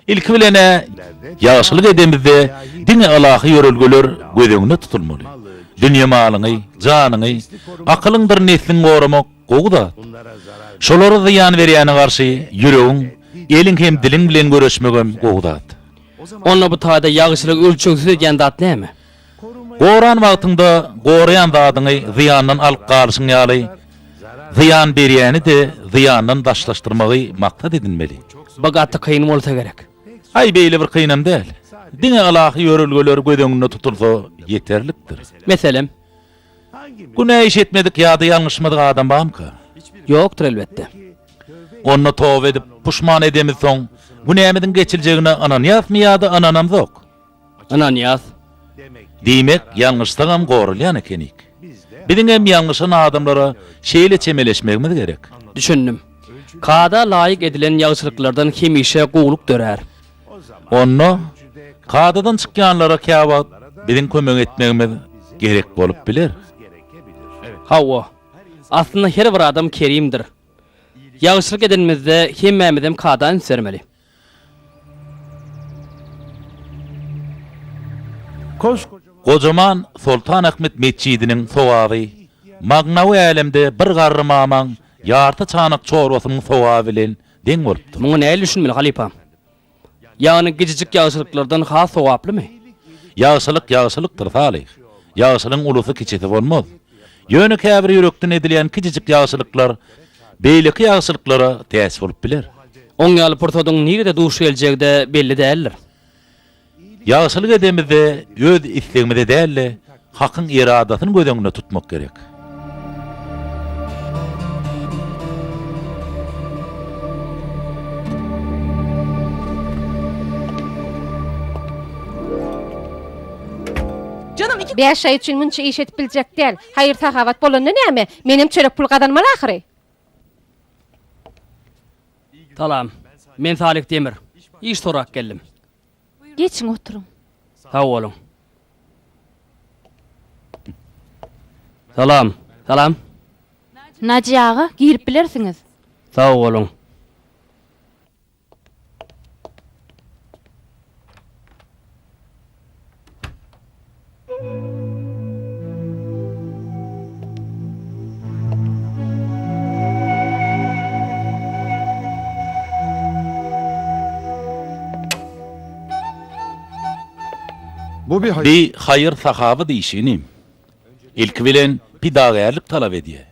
Ilki bilen-ä, ýagşylyk edemizde diňe ylahy ýörelgeler göz öňünde tutulmaly. Dünýe malyňy, janyňy, akylyňdyr nesliňi goramak gowy zat. Şolara zyýan berýäne garşy ýüregiň, eliň hem diliň bilen göreşmegem gowy zat. Onda bu taýda ýagşylygy ölçegsiz edýän zat näme? Goran wagtyňda goraýan zadyňy zyýandan alyp galyşyň ýaly, zyýan berýäni-de zyýandan daşlaşdyrmagy maksat edinmeli. Bu gaty kyn bolsa gerek. Aý, beýle bir kynam däl. Diňe ylahy ýörelgeler göz öňünde tutulsa ýeterlikdir. Meselem? Günä iş etmedik ýa-da ýalňyşmadyk adam barmyka? Ýokdur elbetde. Onda toba edip, puşman edemizsoň, günämiziň geçiljegine ynanýasmy ýa-da ynanamzok? Ynanýas. Diýmek, ýalňyşsagam goralýan ekenik. Biziňem ýalňyşan adamlara şeýle çemeleşmegimiz gerek. Düşündim. Kada laýyk edilen ýagşylyklardan hemişe gowulyk dörär. Onda, kadadan çykýanlara käwagt biziň kömek etmegimiz gerek bolup biler. Hawa. Aslynda her bir adam kerimdir. Ýagşylyk edenimizde hemmämizem kada üns bermeli. Gojaman Soltan Ahmet metjidiniň sogaby magnawy älemde bir garry mamaň ýarty çanak çorbasynyň sogaby bilen deň bolupdyr. Muňa nähili düşünmeli, halypam? Ýagny gijijik ýagşylyklardan has sogaplymy? Ýagşylyk ýagşylykdyr, Salyh. Ýagşylygyň ulusy-kiçisi bolmaz. Ýöne käbir ýürekden edilýän kiçijik ýagşylyklar beýleki ýagşylyklara täç bolup biler. Oň ýaly pursadyň nirede duş geljegi-de belli däldir. Ýagşylyk edemizde öz islegimizi däl-de, Hakyň eradasyny göz öňünde tutmak gerek. Bäş aý üçin munça iş edip biljek däl. Haýyr-sahawat bolanda näme? Menem çörek pul gazanmaly ahyry. Salam. Men Salyh Demir. Iş sorap geldim. Geçiň oturyň. Sag boluň. Salam. Salam. Naji aga, girip bilersiňiz. Sag boluň. Bi haýyr-sahawat işi inim. Ilki bilen pidagärlik talap edýär.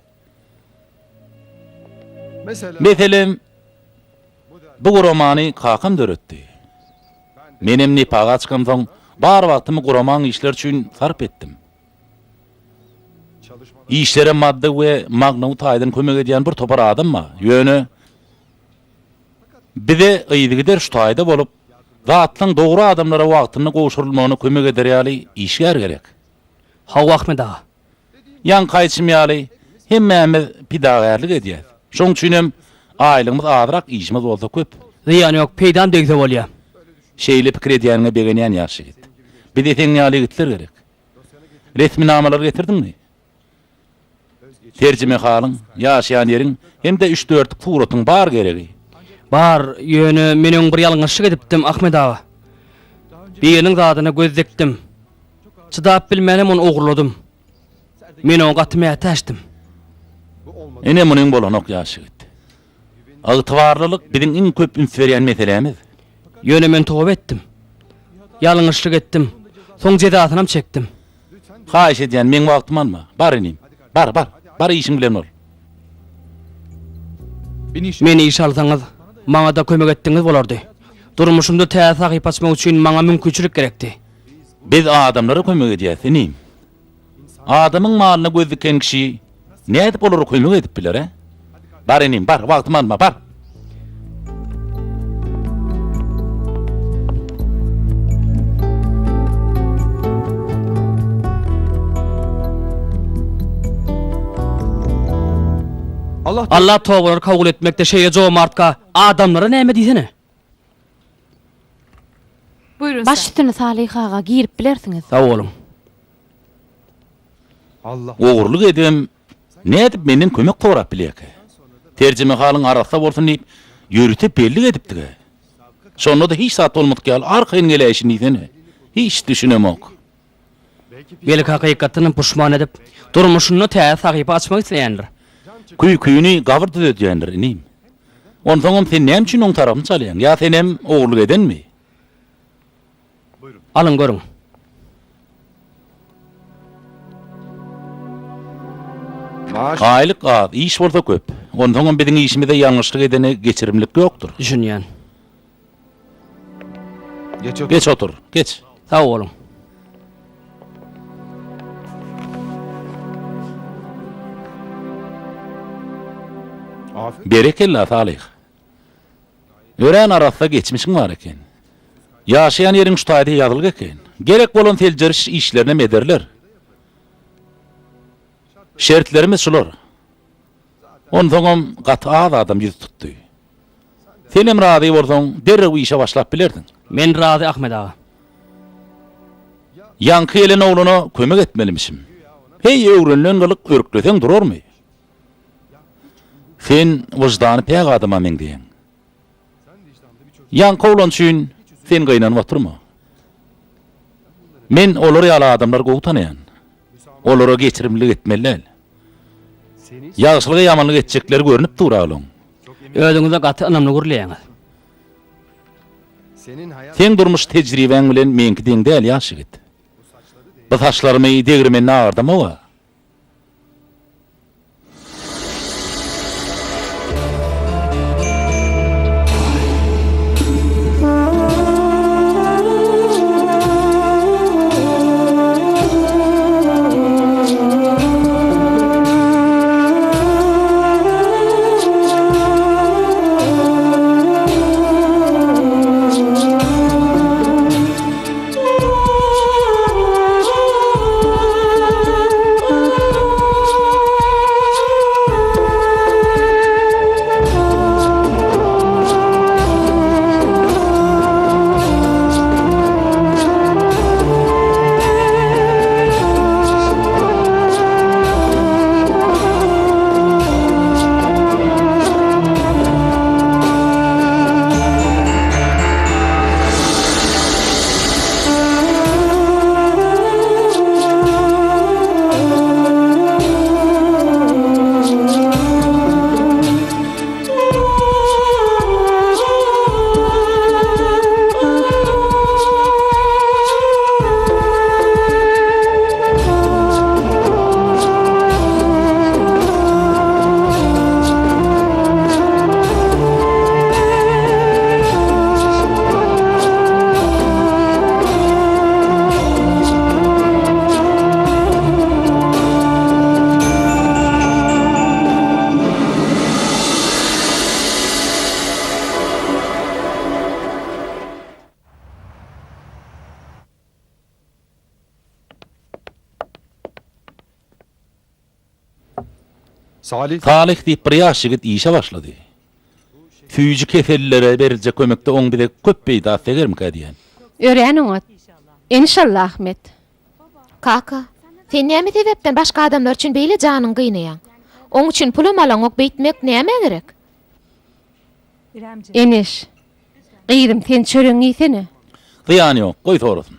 Meselem, bu guramany kakam döretdi. Menem nepaga çykamsoň, bar wagtymy guramaň işleri üçin sarp etdim. Işlere maddy we magnawy taýdan kömek edýän bir topar adam bar. Ýöne bize yzygider şu taýda bolup, zatlaň dogry adamlara wagtynda gowşurylmagyna kömek eder ýaly işgär gerek. Hawa, Ahmet aga. Ýaňky aýdyşym ýaly, hemmämiz pidagärlik edýäs. Şoň üçinem aýlygymyz azrak, işimiz bolsa köp. Zyýany ýok, peýdam degse bolýa. Şeýle pikir edýäniňe begenýän ýaş ýigit. Bize seň ýaly ýigitler gerek. Resminamalary getirdiňmi? Terjimehalyň, ýaşaýan ýeriň hem-de üç-dörtlük suratyň bar geregi. Bar, ýöne men öň bir ýalňyşlyk edipdim, Ahmet aga. Biriniň zadyna göz dikdim. Çydap bilmänem ony ogurladym. Men oňa gaty mätäçdim. Ine munyň bolanok ýaş ýigit. Ygtybarlylyk biziň iň köp üns berýän meselämiz. Ýöne men toba etdim. Ýalňyşlyk etdim. Soň jezasynam çekdim. Haýyş edýän, meň wagtymy alma. Bar inim. Bar, bar. Bar işiň bilen bol. Meni işe alsaňyz, maňa-da kömek etdigiňiz bolardy. Durmuşymda täze sahypa açmak üçin maňa mümkinçilik gerekdi. Biz adamlara kömek edýäs, inim. Adamyň malyna göz diken kişi nädip olara kömek edip biler, ä? Bar inim, bar, wagtymy alma, bar! Allah tobalary kabul etmekde şeýle jomartka, adamlara näme diýsene? Baş üstüne Salyh aga, girip bilersiňiz. Sag boluň. Ogurlyk edibem nädip menden kömek sorap bilýärkä? Terjimehalyň arassa bolsun diýip, ýörite bellik edipdik-ä. Şonda-da hiç zat bolmadyk ýaly arkaýyn geläýşini diýsene. Hiç düşünemok. Belki hakykatdanam puşman edip, durmuşynda täze sahypa açmak isleýändir. Küýküni gabyr düzedýändir, inim. Onsoňam sen näme üçin oň tarapyny çalýaň? Ýa senem ogurlyk edenmi? Alyň görüň. Aýlyk az, iş bolsa köp. Onsoňam biziň işimizde ýalňyşlyk edene geçirimlik ýokdur. Düşünýän. Geç otur, geç. Sag boluň. Berekella, Salyh. Örän arassa geçmişiň bar eken. Ýaşaýan ýeriň şu taýda ýazylgy eken. Gerek bolan seljeriş işlerinem ederler. Şertlerimiz şular. Onsoňam gaty az adam ýüz tutdy. Senem razy bolsaň, derrew işe başlap bilersiň. Men razy, Ahmet aga. Ýaňky gelen oglana kömek etmelimişim. Heý, öwrenilen gylyk örkleseň durarmy? Sen wyždany päk adama meňzeýäň. Ýaňky oglan üçin sen gynanyp oturma. Men olar ýaly adamlary gowy tanaýan. Olara geçirimlilik etmeli däl. Ýagşylyga ýamanlyk etjekleri görnüp dur aglaň. Özüňize gaty ynamly gürleýäňiz. Seň durmuş tejribäň bilen meňki deň däl ýaş ýigit. Bu saçlarymy degirmende agardamog-a. Salyh diýip bir ýaş ýigit işe başlady. Süýji kesellilere beriljek kömekde oň bize köp peýdasy degermikä diýýän. Örän oňat. Enşalla Ahmet. Kaka, sen näme sebäpden başga adamlar üçin beýle janyňy gynaýaň? Oň üçin pulam alaňok beýtmek nämä gerek? Eneş, gyzym sen çöregiňi iýsene. Zyýany ýok, goý sorasyn.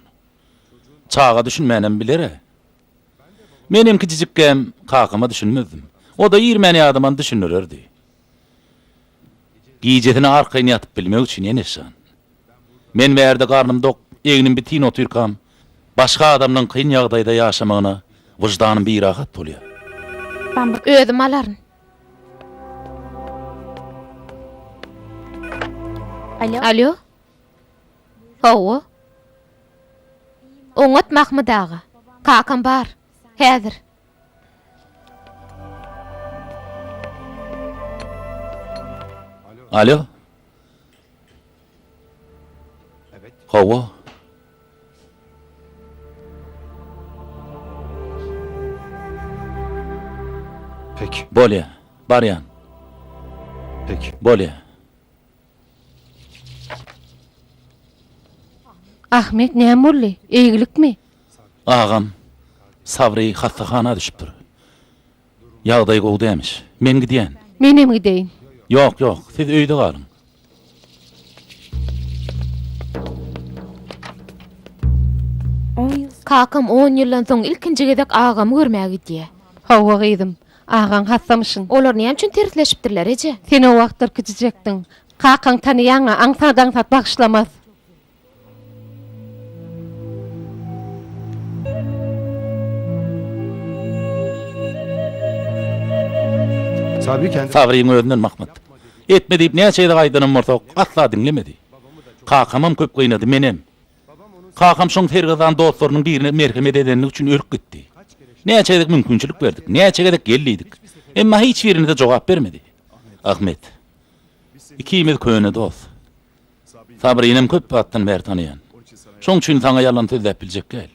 Çaga düşünmänem biler-ä. Menem kiçijikkäm kakama düşünmezdim. O-da irmän-ýadaman düşündirerdi. Gijesine arkaýyn ýatyp bilmek üçin Eneş jan. Men bärde garnym dok, egnim bitin otyrkam, başga adamlaň kyn ýagdaýda ýaşamagyna wyždanym birahat bolýar. Özüm alaryn. Alýo. Hawa. Oňat Mahmyt aga. Kakam bar. Häzir. Alýo. Hawa. Bolýa. Barýan. Bolýa. Ahmet, näme boldy? Eýgilikmi? Agam, Sabry hassahana düşüpdir. Ýagdaýy gowy dämiş. Men gidýän. Menem gideýin. Ýok, ýok, siz öýde galyň. Kakam on ýyldan soň ilkinji gezek agamy görmäge gidýär. Hawa gyzym, agaň hassamyşyn. Olar näme üçin tersleşipdirler, eje? Sen o wagtlar kiçijekdiň. Kakaň tanaýaň-a, aňsat-aňsat bagyşlamaz. Sabryň özünden Mahmyt. Etme diýip näçe gezek aýdanam bolsak, asla diňlemedi. Kakamam köp gynady, menem. Kakam şoň sergezdan dostlarynyň birine merhemet edenligi üçin ölüp gitdi. Näçe gezek mümkinçilik berdik, näçe gezek gel diýdik. Emma hiç birimize jogap bermedi. Ahmet. Ikimiz köne dost. Sabrynam köp wagtdan bäri tanaýan. Şoň üçin saňa ýalan sözläp biljek däl.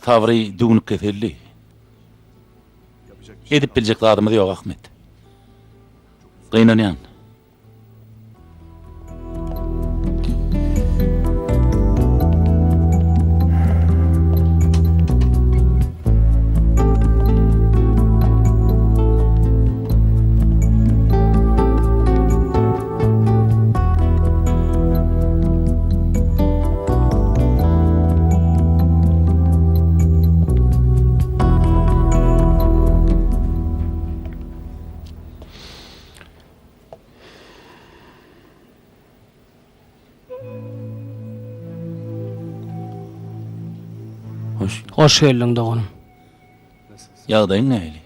Sabry düwnük keselli. Edip biljek zadymyz ýok, Ahmet. Gynanýan. Hoş geldiň doganym. Ýagdaýyň nähili?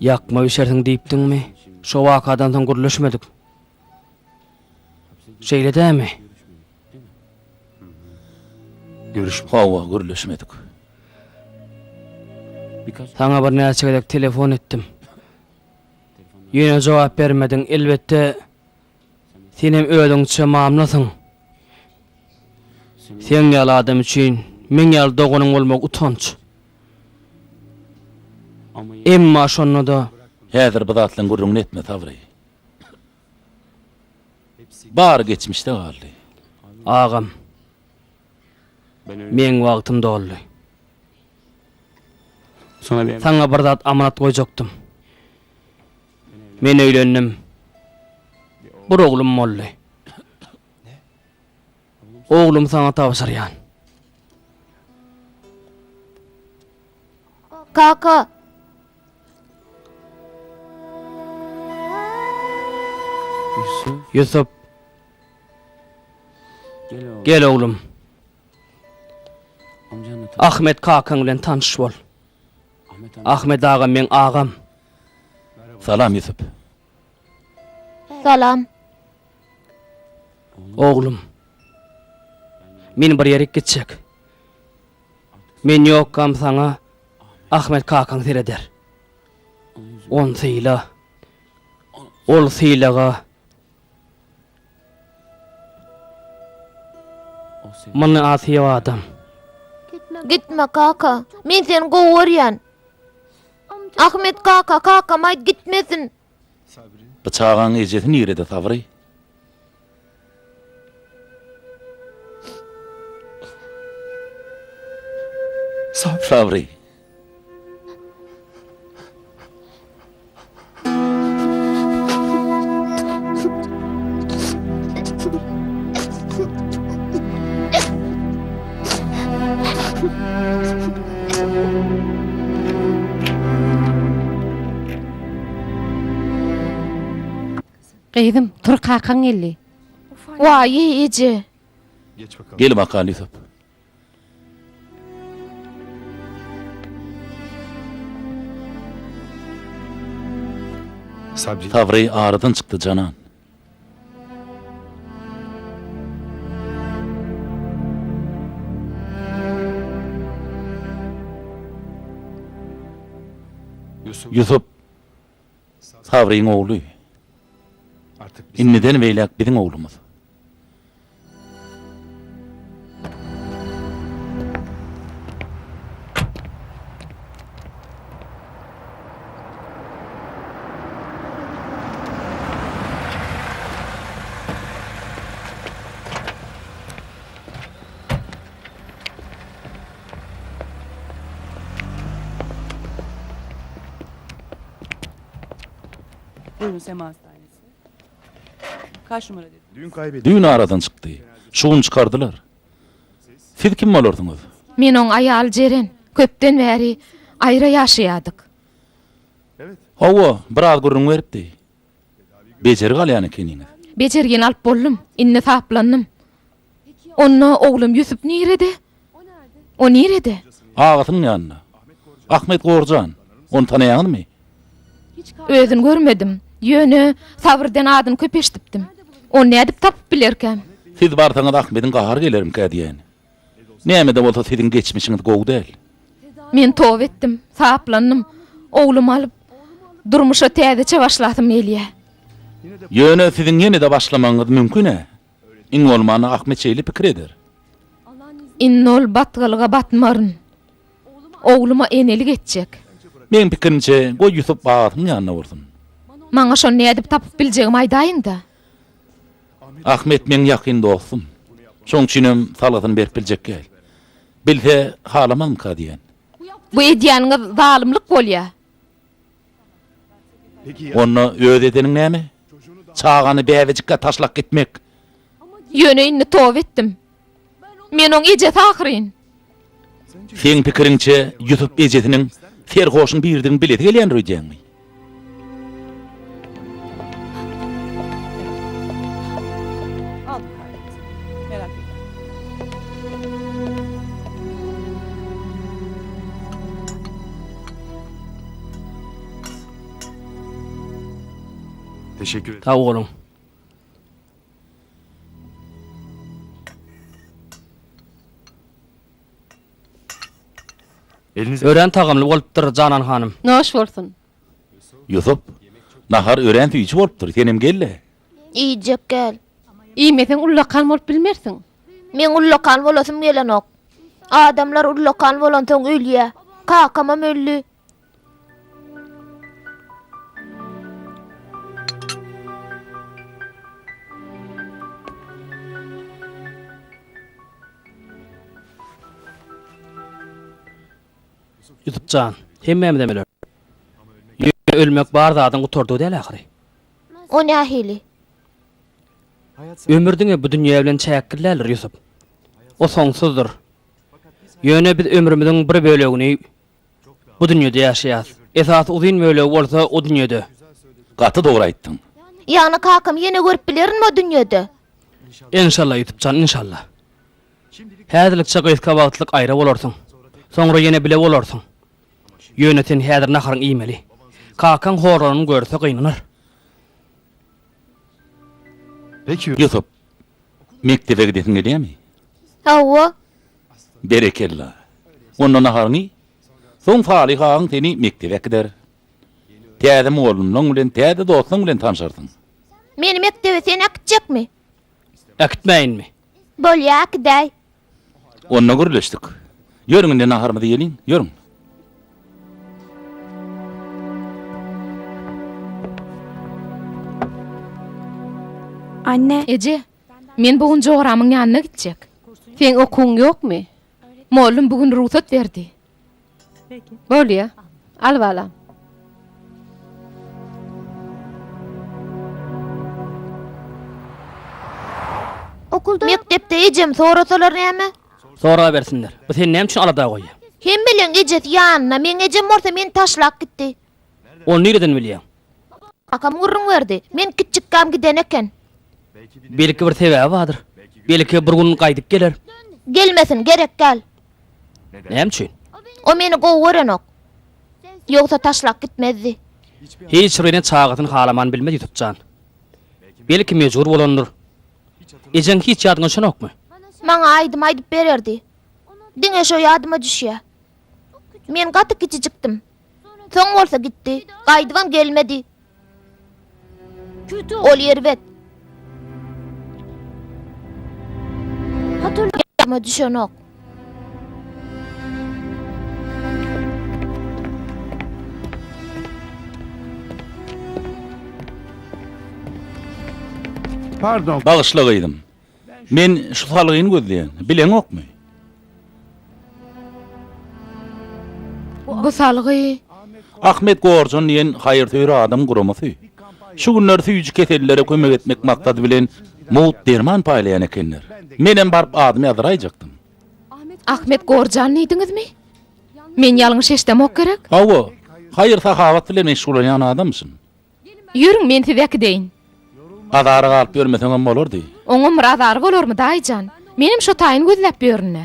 Ýakma bişersiň diýipdiňmi? Şo wakadan soň gürleşmedik. Şeýle dämi? Hawa, gürleşmedik. Saňa birnäçe gezek telefon etdim. Ýöne jogap bermediň. Elbetde, senem özüňçe mamlasyň. Seň ýaly adam üçin meň ýaly doganyň bolmagy utanç. Emma şonda-da. Häzir bu zatlaryň gürrüňini etme, Sabry. Bary geçmişde galdy. Agam, meň wagtym doldy. Saňa bir zat amanat goýjakdym. Men öýlendim. Bir oglum boldy. Oglumy saňa tabşyrýan. Kaka! Ýusup! Gel oglum. Ahmet kakaň bilen tanyş bol. Ahmet aga meň agam. Salam Ýusup. Salam. Oglum. Men bir ýerik gitjek. Men ýokkam saňa Ahmet kakaň sereder. Ony syla. Ol sylaga Mynasyp adam. Gitme kaka. Men seni gowy görýän. Ahmet kaka, kakam aýt gitmesin. Bu çagaň ejesi nirede Sabry? Sabry. Gyzym, tur kakaň geldi. Waý, eje. Gel bakalym Ýusup. Sabry aradan çykdy janan. Ýusup Sabryň ogly. Indiden beýläk biziň oglumyz. Buyurun Sema Hastanesi. Düýn aradan çykdy. Şu gün çykardylar. Siz kim bolarsyňyz? Men oň aýaly Jeren. Köpden bäri aýra ýaşaýardyk. Hawa, biraz gürrüň beripdi. Bejergi alýan ekeniňiz. Bejergini alyp boldum. Indi saplandym. Onda oglum Ýusup nirede? O nirede? Agasynyň ýanynda. Ahmet Gorjan. Ony tanaýaňyzmy? Özüni görmedim. Ýöne Sabyrden adyny köp eşidipdim. Ony nädip tapyp bilerkäm? Siz barsaňyz Ahmediň gahary gelermikä diýýän. Näme-de bolsa siziň geçmişiňiz gowy däl. Men toba etdim, saplandym. Oglumy alyp, durmuşa täzeçe başlasym gelýär. Ýöne siziň ýene-de başlamagyňyz mümkin-ä. Iň bolmanda Ahmet şeýle pikir eder. Indi ol batgalyga batmaryn. Ogluma enelik etjek. Meň pikirimçe, goý Ýusup agasynyň ýanynda bolsun. Maňa şony nädip tapyp biljegimi aýdaýyň-da. Ahmet meň ýakyn dostum. Şoň üçinem salgysyny berip biljek däl. Bilse, halamazmyka diýýän. Bu edýäniňiz zalymlyk bolýa. Onda öz edeniň näme? Çagany bäbejikkä taşlap gitmek. Ýöne indi toba etdim. Men oň ejesi ahyryn. Seň pikiriňçe, Ýusup ejesiniň serhoşyň biridigini bilesi gelýändir öýdýäňmi? Sag boluň. Örän tagamly bolupdyr, Janan hanym. Noş bolsun. Ýusup, nahar örän süýji bolupdyr, senem gel-le. Iýjek gel. Iýmeseň ullakan bolup bilmersiň. Meň ullakan bolasym gelenok. Adamlar ullakan bolansoň ölýä. Kakamam öldi. Ýusup jan, hemmämizem öleris. Ýöne ölmek bar zadyň gutardygy däl ahyry. O nähili? Ömür diňe bu dünýe bilen çäkli däldir, Ýusup. O soňsuzdyr. Ýöne biz ömrümiziň bir bölegini bu dünýede ýaşaýas. Esasy uzyn bölegi bolsa o dünýede. Gaty dogry aýtdyň. Ýagny kakamy ýene görüp bilerinmi o dünýede? Enşalla, Ýusup jan, enşalla. Häzirlikçe gysga wagtlyk aýra bolarsyň. Soňra ýene bile bolarsyň. Ýöne sen häzir naharyňy iýmeli. Kakaň horlanyny görse gynanar. Ýusup, mekdebe gidesiň gelýärmi? Hawa. Berekella. Onda naharyňy iý. Soň Salyh agaň seni mekdebe äkider. Täze mugallymlaň bilen, täze dostlaň bilen tanşarsyň. Meni mekdebe sen äkitjekmi? Äkitmäýinmi? Bolýa, äkidäý. Onda gürleşdik. Ýörüň indi naharymyzy iýeliň, ýörüň. Anne. Eje, men bu gün joramyň ýanyna gitjek. Seň okuwyň ýokmy? Mollum bu gün rugsat berdi. Bolýa. Al balam. Mekdepde ejemi sorasalar näme? Sorabersinler. Bu seni näme üçin alada goýýar? Hemmeleň ejesi ýanynda, meň ejem bolsa meni taşlap gitdi. Ony nireden bilýäň? Kakam gürrüň berdi. Men kiçjikkäm giden eken. Belki bir sebäbi bardyr. Belki bir gün gaýdyp geler. Gelmesin, gerek däl. Näme üçin? O meni gowy görenok. Ýogsa taşlap gitmezdi. Hiç bir ene çagasyny halaman bilmez Ýusup jan. Belki mejbur bolandyr. Ejeň hiç ýadyňa düşenokmy? Maňa aýdym aýdyp bererdi. Diňe şo ýadyma düşýä. Men gaty kiçijikdim. Soň bolsa gitdi. Gaýdybam gelmedi. Ol erbet. Ýadyma düşenok. Pardon. Bagyşla gyzym. Men şu salgyny gözleýän. Bileňokmy? Bu salgy Ahmet Gorjan diýen haýyrsöýer adam guramasy. Şu günler süýji kesellilere kömek etmek maksady bilen mugt derman paýlaýan ekenler. Menem baryp adymy ýazdyraýjakdym. Ahmet Gorjan diýdiňizmi? Men ýalňyş eşdemok gerek? Hawa, haýyr-sahawat bilen meşgullanýan adamyşyn. Ýörüň, men sizi äkideýin. Azara galyp ýörmeseňem bolardy. Oňam bir azary bolarmy, daýy jan? Menem şo taýyny gözläp ýörün-dä.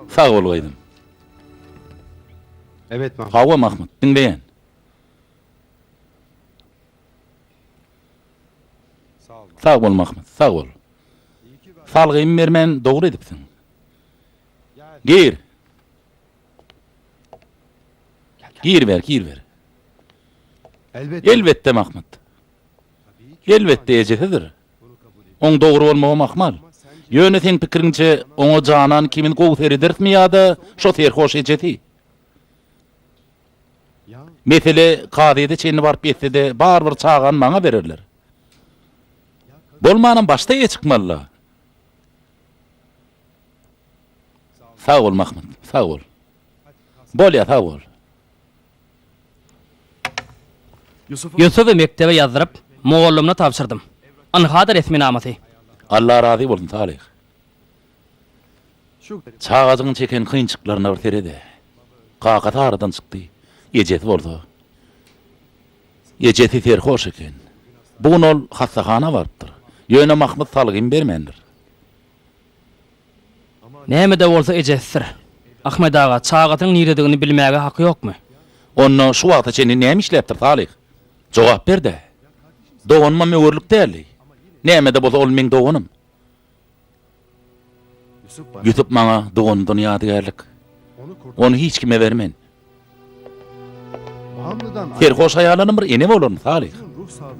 Sag bol, gyzym. Hawa, Mahmyt, diňleýän. Sag bol, Mahmyt, sag bol. Salgymy bermän dogry edipsiň. Gir. Giriber, giriber. Elbetde, Mahmyt. Elbetde, ejesidir. Oň dogry bolmagam ahmal. Ýöne seň pikiriňçe, oňa Janan ikimiz gowy serederismi ýa-da şo serhoş ejesi? Mesele kazyýete çenli baryp ýetse-de, barybir çagany maňa bererler. Bolmanam başda eýe çykmaly-la. Sag bol, Mahmyt, sag bol. Bolýa, sag bol. Ýusuby mekdebe ýazdyryp, mugallymyna tabşyrdym. Ynha-da resminamasy. Alla razy bolsun, Salyh. Çagajygyň çeken kynçyklaryna bir sered-ä. Kakasy aradan çykdy, ejesi bolsa. Ejesi serhoş eken. Bu gün ol hassahana barypdyr. Ýöne Mahmyt salgymy bermändir. Näme-de bolsa ejesidir. Ahmet aga, çagasynyň niredigini bilmäge haky ýokmy? Onda şu wagta çenli näme işläpdir, Salyh? Jogap ber-dä. Doganymam öwerlik däldi. Näme-de bolsa ol meň doganym. Ýusup maňa doganymdan ýadygärlik. Ony hiç kime bermen. Serhoş aýalanam bir ene bolarmy, Salyh?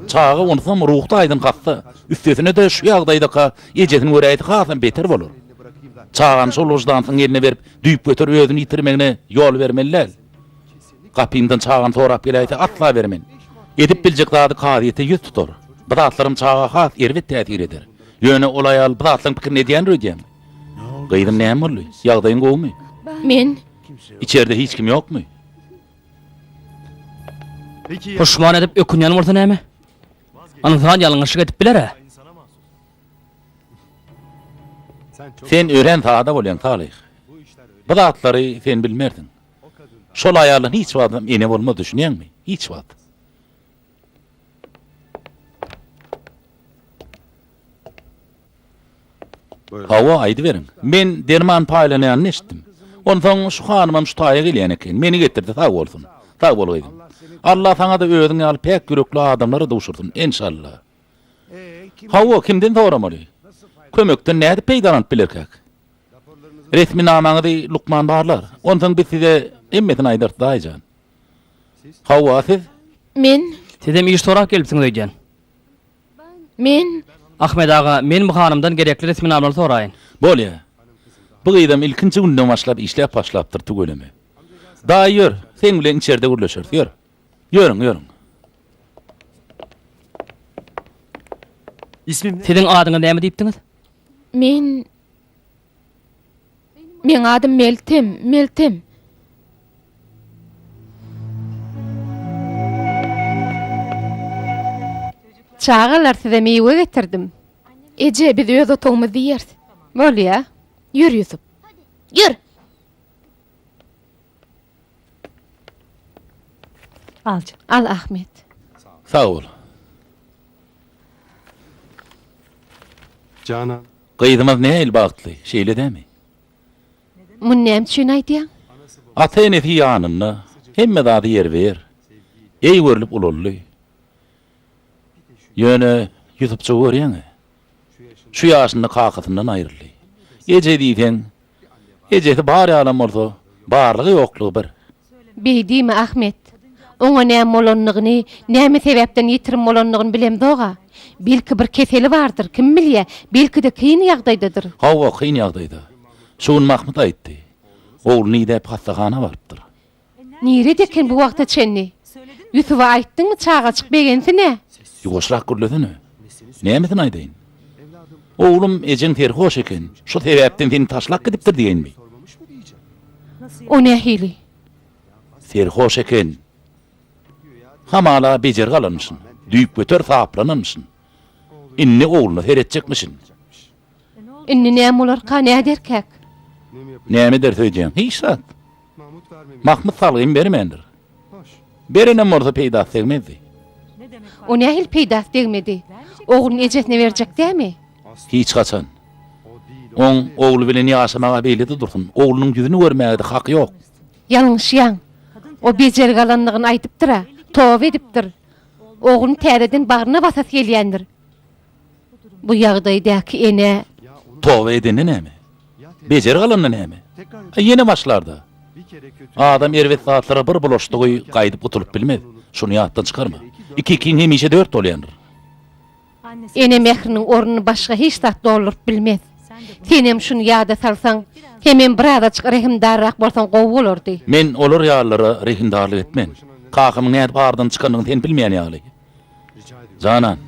Çaga onsuzam ruhy taýdan hassa, üstesine-de şu ýagdaýdaka ejesini göräýse hasam beter bolar. Çagany şol wyždansyzyň eline berip, düýpgöter özüni ýitirmegine ýol bermeli däl. Gapymdan çagany sorap geläýse asla bermen. Edip biljek zady kazyýete ýüz tutar. Bu zatlaram çaga has erbet täsir eder. Ýöne ol aýal bu zatlaryň pikirini edýändir öýdýäňmi? Gyzym näme boldy? Ýagdaýyň gowumy? Men. Içerde hiç kim ýokmy? Puşman edip ökünýän bolsa näme? Ynsan ýalňyşlyk edip biler-ä. Sen örän sada bolýaň, Salyh. Bu zatlary sen bilmersiň. Şol aýaldan hiç wagtam ene bolmaz, düşünýäňmi? Hiç wagt. Hawa, aýdyberiň. Men derman paýlanýanyny eşitdim. Onsoň şu hanymam şu taýa gelýän eken. Meni getirdi, sag bolsun. Sag bol gyzym. Alla saňa-da özüň ýaly päk ýürekli adamlary duşursyn, enşalla. Hawa, kimden soramaly? Kömekden nädip peýdalanyp bilerkäk? Resminamaňyzy lukman barlar. Onsoň biz size hemmesini aýdarys, daýy jan. Hawa, siz? Men. Sizem iş sorap gelipsiňiz öýdýän. Men. Ahmet aga, men bu hanymdan gerekli resminamalary soraýyn. Bolýa. Bu gyzam ilkinji günden başlap işläp başlapdyr tüweleme. Daýy ýör, seň bilen içerde gürleşeris, ýör. Ýörüň, ýörüň. Siziň adyňyz näme diýipdiňiz? Men. Meň adym Meltem, Meltem. Çagalar size miwe getirdim. Eje, biz öz otagymyzda iýeris. Bolýa. Ýör Ýusup. Ýör. Al Ahmet. Sag bol. Gyzymyz nähili bagtly, şeýle dämi? Muny näme üçin aýdýaň? Ata-enesi ýanynda, hemme zady ýerbe-ýer. Eý görlüp ulaldy. Ýöne Ýusupjygy görýäň-ä. Şu ýaşynda kakasyndan aýryldy. Eje diýseň, ejesi bar ýalam bolsa, barlygy-ýoklugy bir. Beý diýme, Ahmet. Oňa näme bolanyny, näme sebäpden ýitirim bolanyny bilemzog-a. Belki bir keseli bardyr, kim bilýä, belki-de kyn ýagdaýdadyr. Hawa, kyn ýagdaýda. Şu gün Mahmyt aýtdy. Ogluny idäp hassahana barypdyr. Nirede eken bu wagta çenli? Ýusuba aýtdyňmy, çagajyk begensin-ä. Ýuwaşrak gürlesene. Nämesini aýdaýyn? Oglum, ejeň serhoş eken, şo sebäpden seni taşlap gidipdir diýeýinmi? O nähili? Serhoş eken. Hamala bejergi alanmyşyn. Düýpgöter saplananmyşyn. Indi ogluna seretjekmişin. Indi näme bolarka, näderkäk? Näme ederis öýdýäň? Hiç zat. Mahmyt salgym bermändir. Berenem bolsa peýdasy degmezdi. O nähili peýdasy degmedi? Ogluny ejesine berjek dämi? Hiç haçan. Oň ogly bilen ýaşamaga beýle-de dursun, oglunyň ýüzüni görmäge-de haky ýok. Ýalňyşýaň. O bejergi alandygyny aýdypdyr-a. Toba edipdir. Ogluny täzeden bagryna basasy gelýändir. Bu ýagdaýdaky ene. Toba edende näme? Bejergi alanda näme? A ýene başlarda. Adam erbet zatlara bir bulaşdygy gaýdyp gutulyp bilmez. Şuny ýatdan çykarma. Iki ikiň hemişe dört bolýandyr. Ene mähriniň ornuny başga hiç zat dolduryp bilmez. Senem şuny ýada salsaň, hemem birazajyk rehimdarrak bolsaň gowy bolardy. Men olar ýalylara rehimdarlyk etmen. Kakamyň nädip aradan çykanyny sen bilmeýän ýaly. Janan.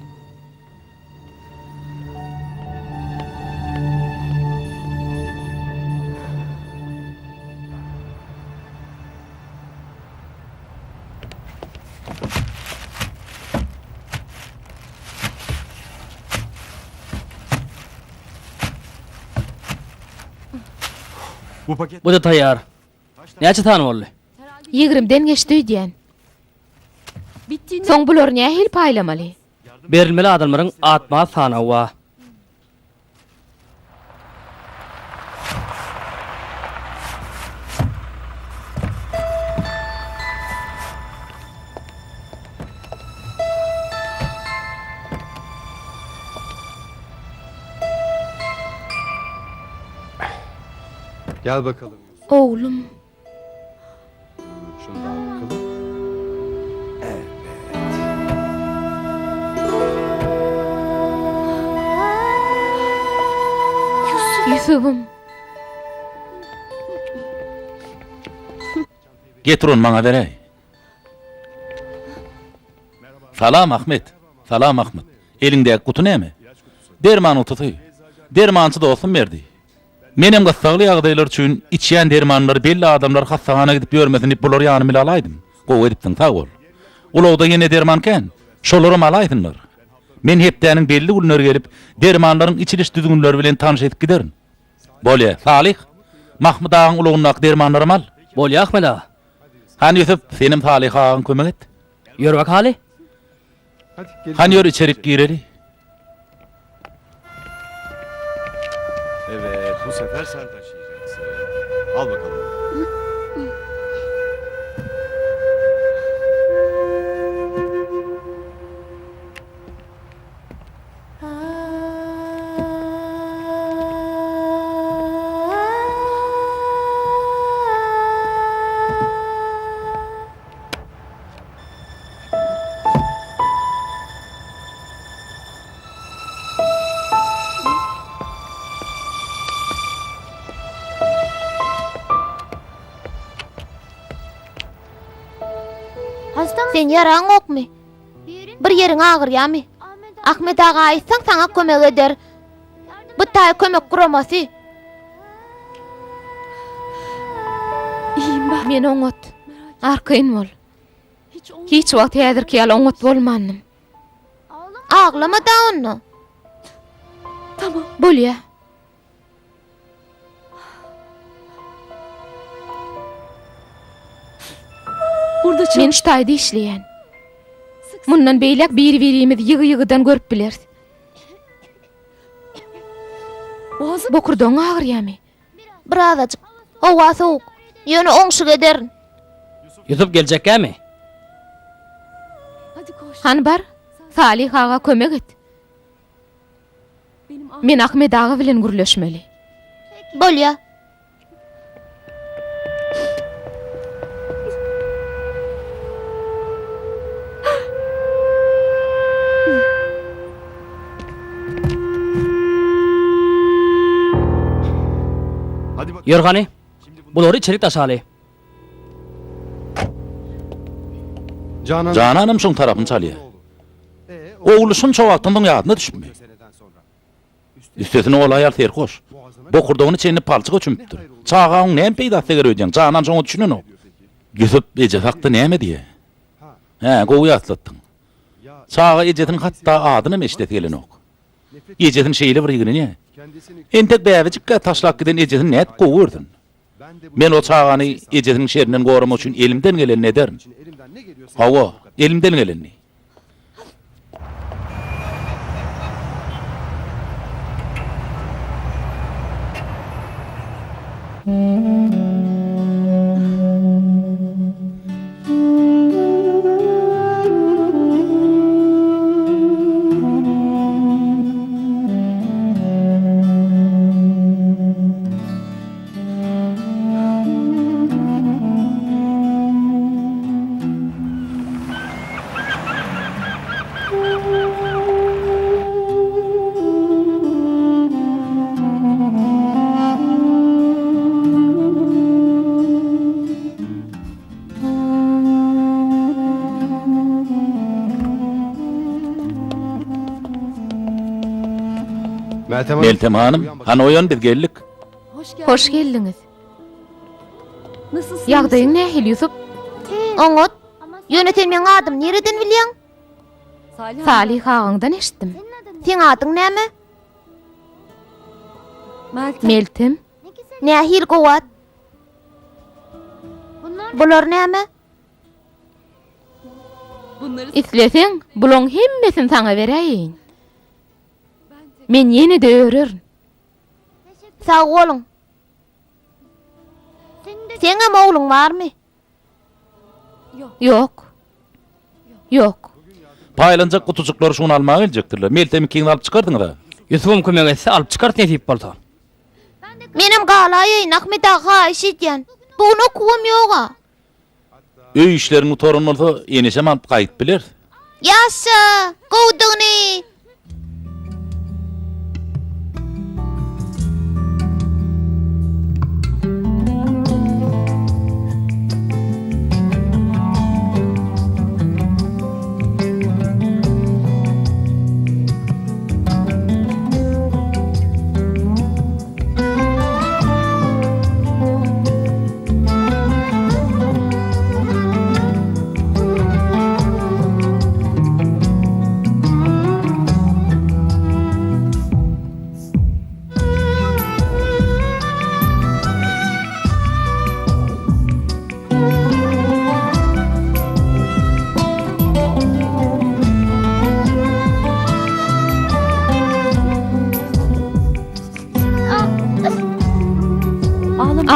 Bu-da taýýar. Näçe sany boldy? Ýigrimden geçdi öýdýän. Soň bulary nähili paýlamaly? Berilmeli adamlaryň atma-at sanawy bar. Gel bakalım. Oglum. Şunu da al bakalım. Evet. Ýusubym. Getir ony maňa beräý. Salam Ahmet. Salam Ahmet. Eliňdäki guty näme? Derman gutusy. Dermançy dostum berdi. Menem gyssagly ýagdaýlar üçin içýän dermanlary belli adamlar hassahana gidip ýörmesin diýip bulary ýanym bile alaýdym. Gowy edipsiň, sag bol. Ulagda ýene derman kän. Şolaram alaýsynlar. Men hepdäniň belli günleri gelip, dermanlaryň içiliş düzgünleri bilen tanyş edip giderin. Bolýa, Salyh, Mahmyt agaň ulagyndaky dermanlaram al. Bolýa, Ahmet aga. Hany Ýusup, senem Salyh agaň kömek et. Ýör bakaly. Hany ýör içerik gireli. Evet, bu sefer sen taşıyacaksın. Al bakalım. Sen ýaraňokmy? Bir ýeriň agyrýamy? Ahmet aga aýtsaň saňa kömek eder. Bu taý kömek guramasy. Men oňat. Arkaýyn bol. Hiç wagt häzirki ýaly oňat bolmandym. Aglama-da onda. Bolýa. Men şu taýda işleýän. Mundan beýläk bir-birimizi ýygy-ýygydan görüp bileris. Bokurdagyň agyrýamy? Birazajyk. Howa sowuk. Ýöne oňşuk ederin. Ýusup geljekkämi? Hany bar, Salyh aga kömek et. Men Ahmet aga bilen gürleşmeli. Bolýa. Ýör hany, bulary içerik daşaly. Jananam şoň tarapyny çalýar. Ogly şunça wagtdan soň ýadyna düşüpmi? Üstesine ol aýal serhoş. Bokurdagyna çenli palçyga çümüpdir. Çaga oň näme peýdasy deger öýdýäň? Janan şoňa düşünenok. Ýusup ejesi hakda näme diýýär? Hä, gowy ýatlatdyň. Çaga ejesiniň hatda adynam eşidesi gelenok. Ejesini şeýle bir ýigrenýär. Entek bäbejikkä taşlap giden ejesini nädip gowy görsün? Men o çagany ejesiniň şerinden goramak üçin elimden gelenini ederin. Hawa, elimden gelenini. Meltem hanym, hany oýan biz geldik. Hoş geldiňiz. Ýagdaýyň nähili, Ýusup? Oňat. Ýöne sen meň adymy nireden bilýäň? Salyh agaňdan eşitdim. Seň adyň näme? Meltem. Nähili gowy at. Bular näme? Isleseň, bulaň hemmesini saňa beräýeýin. Men ýene-de örerin. Sag boluň. Seňem ogluň barmy? Ýok. Ýok. Paýlanjak gutujyklary şu gün almaga geljekdirler. Meltem ikiňiz alyp çykardyňyz-a? Ýusubam kömek etse alyp çykarys nesip bolsa. Menem galaýaýyn Ahmet aga haýyş edýän. Bu gün okuwam ýog-a. Öý işleriň gutaran bolsa, eneşem alyp gaýdyp bileris. Ýaşa! Gowudygyny!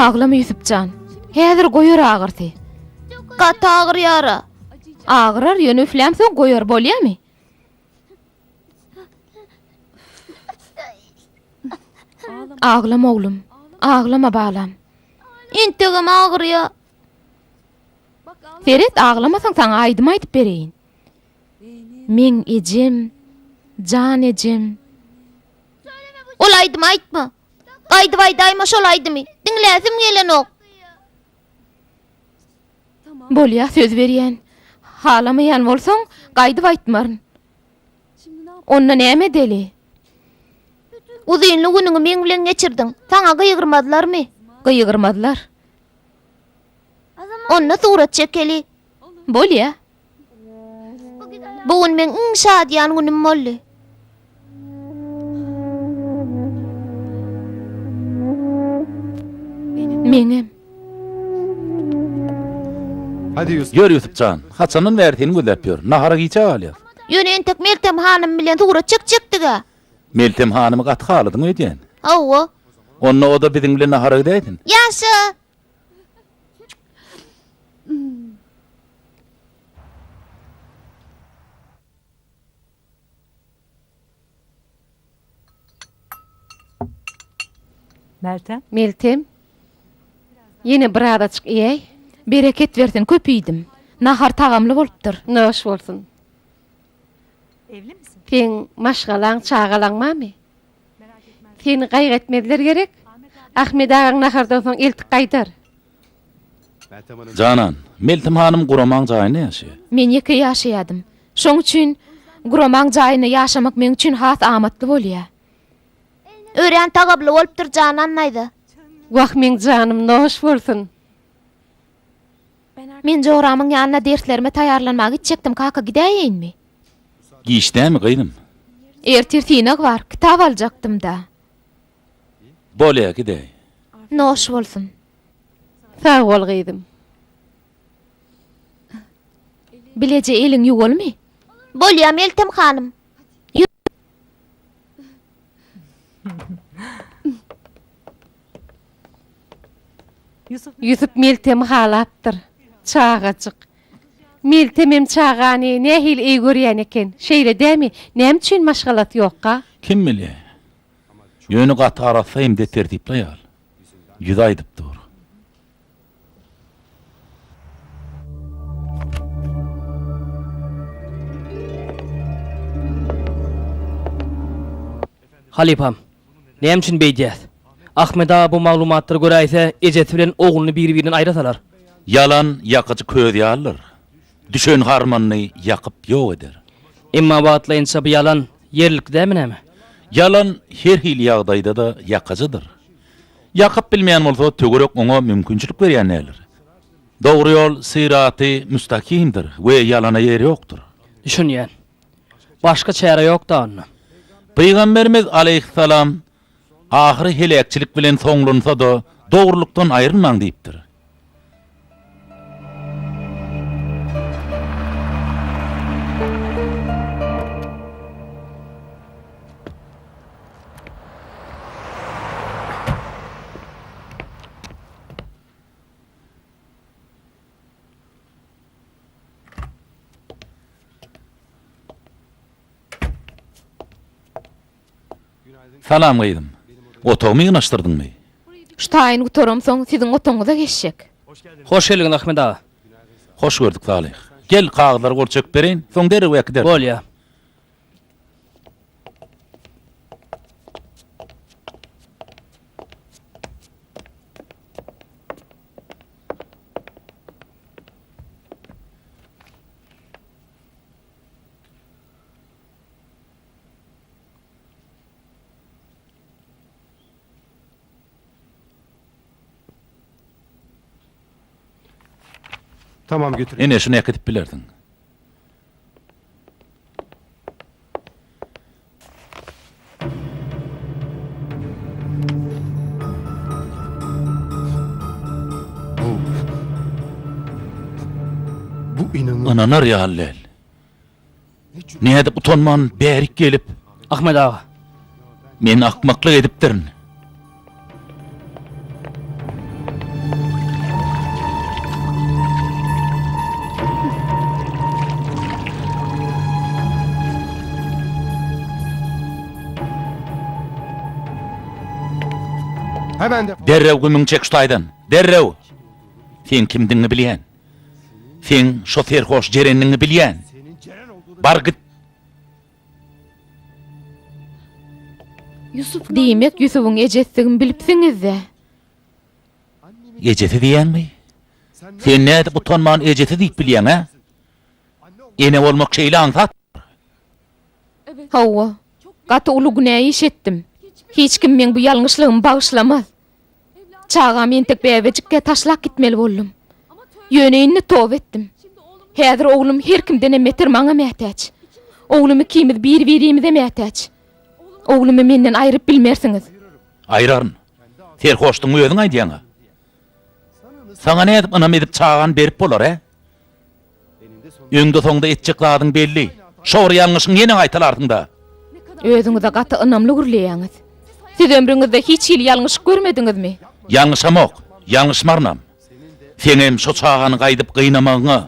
Aglama Ýusup jan. Häzir goýar agyrysy. Gaty agyrýar-a. Agyrar, ýöne üflämsoň goýar, bolýamy? Aglama oglum. Aglama balam. Entegem agyrýar. Seret, aglamasaň saňa aýdym aýdyp bereýin. Meň ejem, jan ejem. Ol aýdymy aýtma. Gaýdyp aýdaýma şol aýdymy. Diňläsim gelenok. Bolýa, söz berýän. Halamaýan bolsaň, gaýdyp aýtmaryn. Onda näme edeli? Uzynly günüňi meň bilen geçirdiň. Saňa gygyrmazlarmy? Gygyrmazlar. Onda surat çekeli. Bolýa. Bu gün meň iň şadyýan günüm boldy. Meňem. Ýör Ýusup jan, haçandan bäri seni gözläp ýörün. Nahara gijä galýas. Ýöne entek Meltem hanym bilen surat çekjekdig-ä. Meltem hanymy gaty haladyň öýdýän. Hawa. Onda o-da biziň bilen nahara gidäýsin. Ýaşa! Meltem, ýene birazajyk iýäý. Bereket bersin, köp iýdim. Nahar tagamly bolupdyr. Noş bolsun. Seň maşgalaň, çagalaň barmy? Seni gaýgy etmezler gerek? Ahmet agaň nahardan soň eltip gaýdar. Janan, Meltem hanym guramaň jaýynda ýaşaýar. Men ýeke ýaşaýadym. Şoň üçin guramaň jaýynda ýaşamak meň üçin has amatly bolýar. Örän tagaply bolupdyr Janan daýza. Wah meň janym noş bolsun. Men joramyň ýanyna derslerime taýýarlanmaga gitjekdim kaka gidäýeýinmi? Giç dämi, gyzym? Ertir synag bar, kitap aljakdym-da. Bolýa, gidäý. Noş bolsun. Sag bol, gyzym. Bileje eliňi ýuwalymy? Bolýa, Meltem hanym. Ýör. Ýusup Meltemi halapdyr. Çagajyk. Meltemem çagany nähili eý görýän eken. Şeýle dämi? Näme üçin maşgalasy ýokka? Kim bilýär. Ýöne gaty arassa hem-de tertipli aýal. Ýüzi aýdyp dur. Halypam, näme üçin beýdýäs? Ahmet aga bu maglumatlary göräýse, ejesi bilen ogluny biri-birinden aýra salar. Ýalan ýakyjy köz ýalydyr. Düşen harmanyny ýakyp ýok eder. Emma wagtlaýynça bu ýalan ýerlikli dälmi näme? Ýalan her hili ýagdaýda-da ýakyjydyr. Ýakyp bilmeýän bolsa, töwerek oňa mümkinçilik berýän däldir. Dogry ýol syraty müstakimdir we ýalana ýer ýokdur. Düşünýän. Başga çäre ýok-da onda. Pygamberimiz aleýhissalam, Ahyry heläkçilik bilen soňlansa-da, dogrulykdan aýrylmaň diýipdir. Salam gyzym. Otagymy ýygnaşdyrdyňmy? Şu taýyny gutaramsoň siziň otagyňyza geçjek. Hoş geldiňiz Ahmet aga. Hoş gördük Salyh. Gel kagyzlary gol çekip bereýin, soň derrew äkidersiň. Bolýa. Tamam getir. Ine şuny äkidip bilersiň. Bu Bu inanılmaz. Ynanar ýaly däl. Nädip utanman bärik gelip. Ahmet aga. Men akmaklyk edipdirin. Derrew gümüňi çek şu taýdan! Derrew! Seň kimdigiňi bilýän. Seň şo serhoş Jerendigiňi bilýän. Bar git! Diýmek, Ýusubyň ejesidigimi bilipsiňiz-dä? Ejesi diýýäňmi? Sen nädip utanman ejesi diýip bilýäň, hä? Ene bolmak şeýle aňsatmydyr? Hawa, gaty uly günä iş etdim. Hiç kim meň bu ýalňyşlygymy bagyşlamaz. Çagamy entek bäbejikkä taşlap gitmeli boldum. Ýöne indi toba etdim. Häzir oglum her kimdenem beter maňa mätäç. Oglum ikimiz bir-birimize mätäç. Oglumy menden aýryp bilmersiňiz. Aýraryn. Serhoşdygyňy özüň aýdýaň-a. Saňa nädip ynam edip çagany berip bolar, ä? Öňde-soňda etjek zadyň belli. Şo bir ýalňyşyňy ýene gaýtalarsyň-da. Özüňize gaty ynamly gürleýäňiz. Siz ömrüňizde hiç hili ýalňyşyk görmediňizmi? Ýalňyşamok, ýalňyşmarynam. Seňem şo çagany gaýdyp gynamagyňa,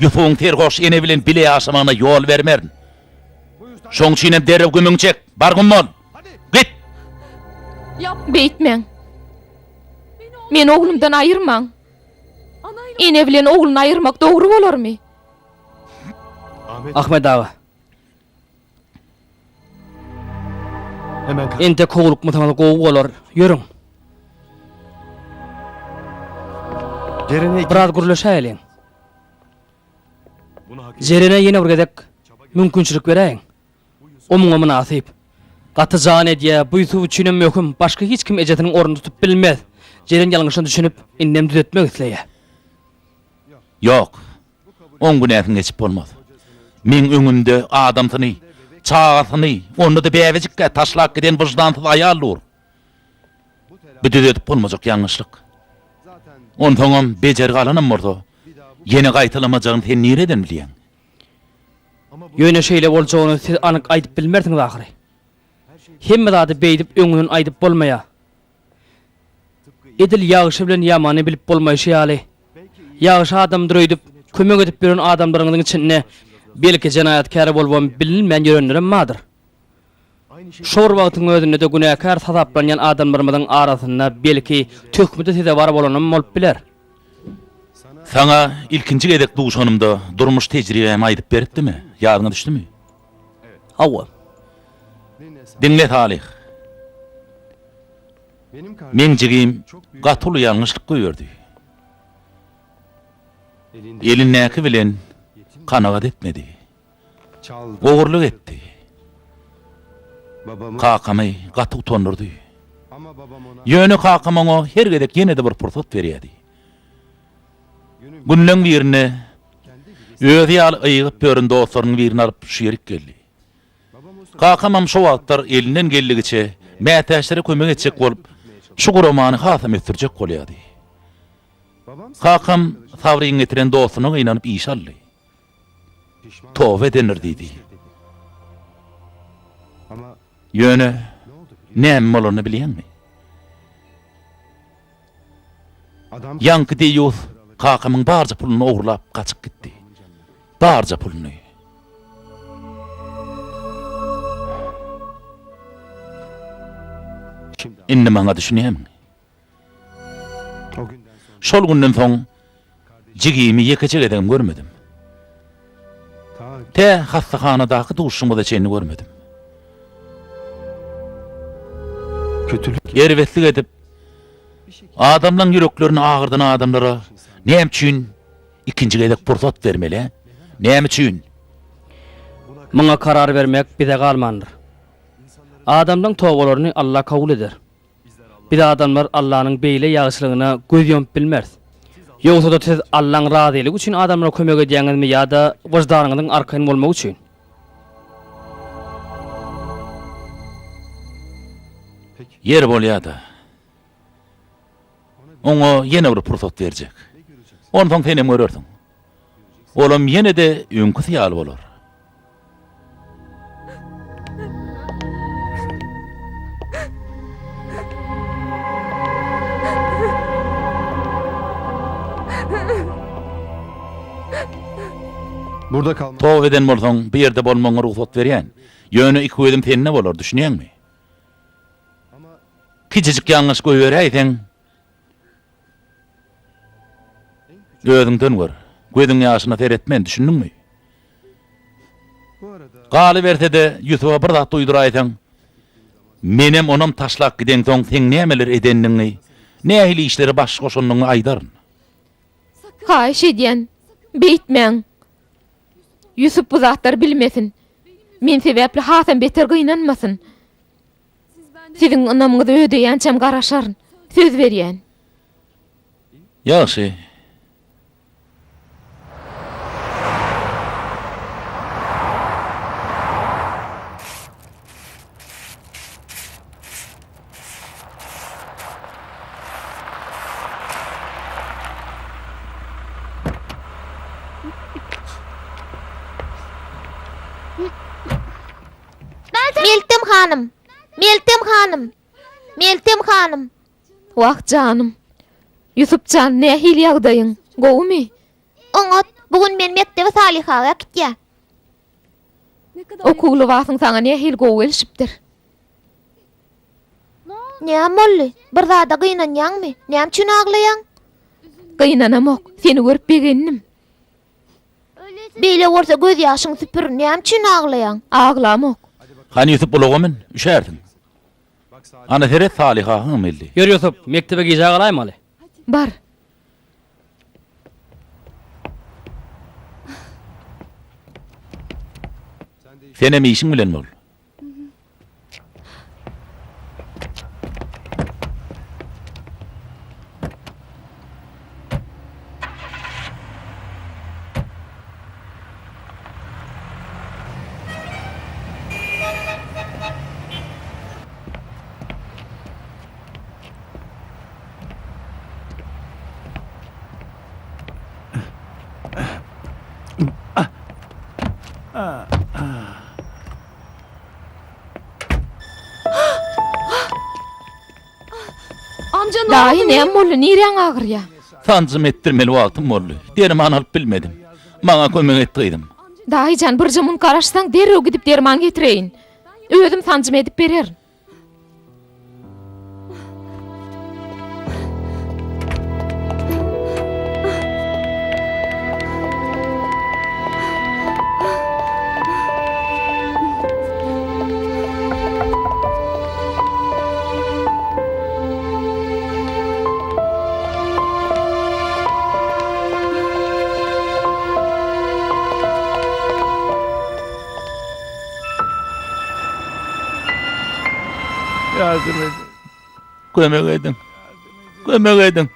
Ýusubyň serhoş ene bilen bile ýaşamagyna ýol bermerin. Şoň üçinem derrew gümüňi çek, bar güm bol! Git! Beýtmäň. Meni oglumdan aýyrmaň. Ene bilen ogluny aýyrmak dogry bolarmy? Ahmet aga. Entek howlukmasaňyz gowy bolar. Ýörüň. Biraz gürleşäýeliň. Jerene ýene bir gezek mümkinçilik beräýiň. O muňa mynasyp. Gaty jan edýä, bu Ýusup üçinem möhüm, başga hiç kim ejesiniň ornuny tutup bilmez. Jeren ýalňyşyna düşünip, indem düzetmek isleýä. Ýok. Oň günäsini geçip bolmaz. Meň öňümde adamsyny, çagasyny, onda-da bäbejikkä taşlap giden wyždansyz aýal dur. Bu düzedip bolmajak ýalňyşlyk. Onsoňam bejergi alanam bolsa, ýene gaýtalamajagyny sen nireden bilýäň? Ýöne şeýle boljagyny siz anyk aýdyp bilmersiňiz ahyry. Hemme zady beýdip öňünden aýdyp bolmaýar. Edil ýagşy bilen ýamany bilip bolmaýşy ýaly. Ýagşy adamdyr öýdüp, kömek edip ýören adamlaryňyzyň içinde belki jenaýatkär bolubam bilinmän ýörenlerem bardyr. Şo bir wagtyň özünde-de günäkär hasaplanýan adamlarymyzyň arasynda belki töhmete sezewar bolanam bolup biler. Saňa ilkinji gezek duşanymda durmuş tejribämi aýdyp beripdim-ä, ýadyňa düşdümi? Hawa. Diňle Salyh. Meň jigim gaty uly ýalňyşlyk goýberdi. Elindäki bilen kanagat etmedi. Ogurlyk etdi. Kakamy gaty utandyrdy. Ýöne kakam oňa her gezek ýene-de bir pursat berýärdi. Günleň birinde özi ýaly ygyp ýören dostlarynyň birini alyp şu ýerik geldi. Kakamam şo wagtlar elinden geldigiçe mätäçlere kömek etjek bolup, şu guramany hasam ösdürjek bolýardy. Kakam Sabryň getiren dostuna gynanyp işe aldy. Toba edendir diýdi. Ýöne näme bolanyny bilýäňmi? Ýaňky deýýus kakamyň barja puluny ogurlap gaçyp gitdi. Barja puluny. Indi maňa düşünýämiň? Şol günden soň jigimi ýekeje gezegem görmedim. Tä hassahanadaky duşuşygymyza çenli görmedim. Erbetlik edip, adamlaň ýüreklerini agyrdan adamlara näme üçin ikinji gezek pursat bermeli, hä? Näme üçin? Muňa karar bermek bize galmandyr. Adamlaň tobalaryny Alla kabul eder. Biz adamlar Allanyň beýle ýagşylygyna göz ýumup bilmeris. Ýogsa-da siz Allaň razylygy üçin adamlara kömek edýäňizmi ýa-da wyždanyňyzyň arkaýyn bolmagy üçin? Ýeri bolýa-da. Oňa ýene bir pursat berjek. Onsoň senem görersiň. Olam ýene-de öňküsi ýaly bolar. Toba eden bolsaň, bu ýerde bolmagyňa rugsat berýän. Ýöne iki gözüm sende bolar, düşünýäňmi? Kiçijik ýalňyş goýberäýseň, Özüňden gör. Gözüň ýaşyna seretmen, düşündiňmi? Galyberse-de, Ýusuba bir zat duýduraýsaň, menem onam taşlap gideňsoň seň nämeler edendigiňi, nähili işlere baş goşandygyňy aýdaryn. Haýyş edýän, beýtmäň. Ýusup bu zatlary bilmesin. Men sebäpli hasam beter gynanmasyn. Siziň ynamyňyzy ödeýänçäm garaşaryn. Söz berýän. Ýagşy. Meltem hanym! Meltem hanym! Meltem hanym! Wah, janym. Ýusup jan, nähili ýagdaýyň? Gowumy? Oňat. Bu gün men mekdebe Salyh aga äkitýär. Okuw lybasyň saňa nähili gowy gelşipdir. Näme boldy? Bir zada gynanýaňmy? Näme üçin aglaýaň? Gynanamok. Seni görüp begendim. Beýle bolsa gözýaşyňy süpür, näme üçin aglaýaň? Aglamok. Hany Ýusup ulaga mün, üşärsiň. Ana seret Salyh agaňam geldi. Ýör Ýusup, mekdebe gijä galaýmaly. Bar. Senem işiň bilen bol. Daýy, näme boldy, niräň agyrýa? Sanjym etdirmeli wagtym boldy. Derman alyp bilmedim. Maňa kömek et gyzym. Daýy jan, birje munt garaşsaň, derrew gidip derman getireýin. Özüm sanjym edip bererin. Ýardym ediň. Kömek ediň. Kömek ediň.